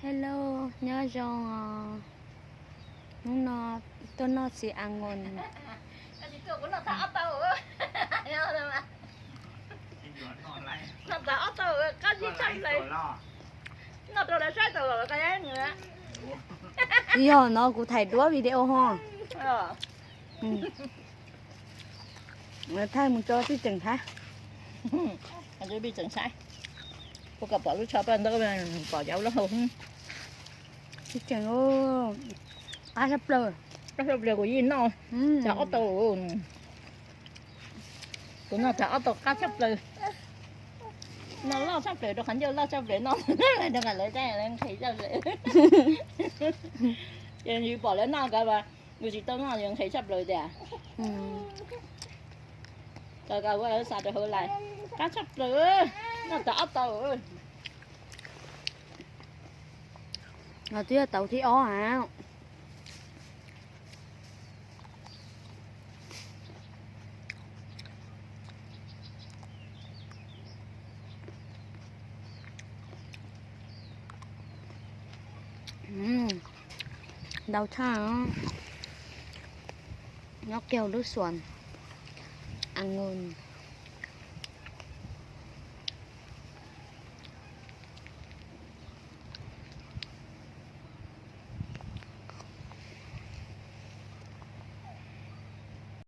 Hello, nyob zoo os. Hnub no tuaj noj txiv a ngun. Yog no kuv thaij duab video ho. Thaij mus rau tij tseem saib. Tij tseem saib. Kuv kom pom lub tsho paj ntaub, pom cov lub hau. Tij tseem, qab tshaj plaws. Qab tshaj plaws kuv yeej noj tag ob tau. Kuv noj tag ob tau qab tshaj plaws. Noj loj tshaj plaws rau qhov ncauj loj tshaj plaws noj rau nqa lawv teb nqhis tshaj plaws. Ces yus pom lawv noj nkawd mas yus tsis tau noj yus nqhis tshaj plaws tiag. Kawg kawg ua lawv xa rau hauv lais, qab tshaj plaws, noj tag ob tau. Twb yog tau thib ob ha. Ntau tshaj. Nyob kiag lub xuas a ngun.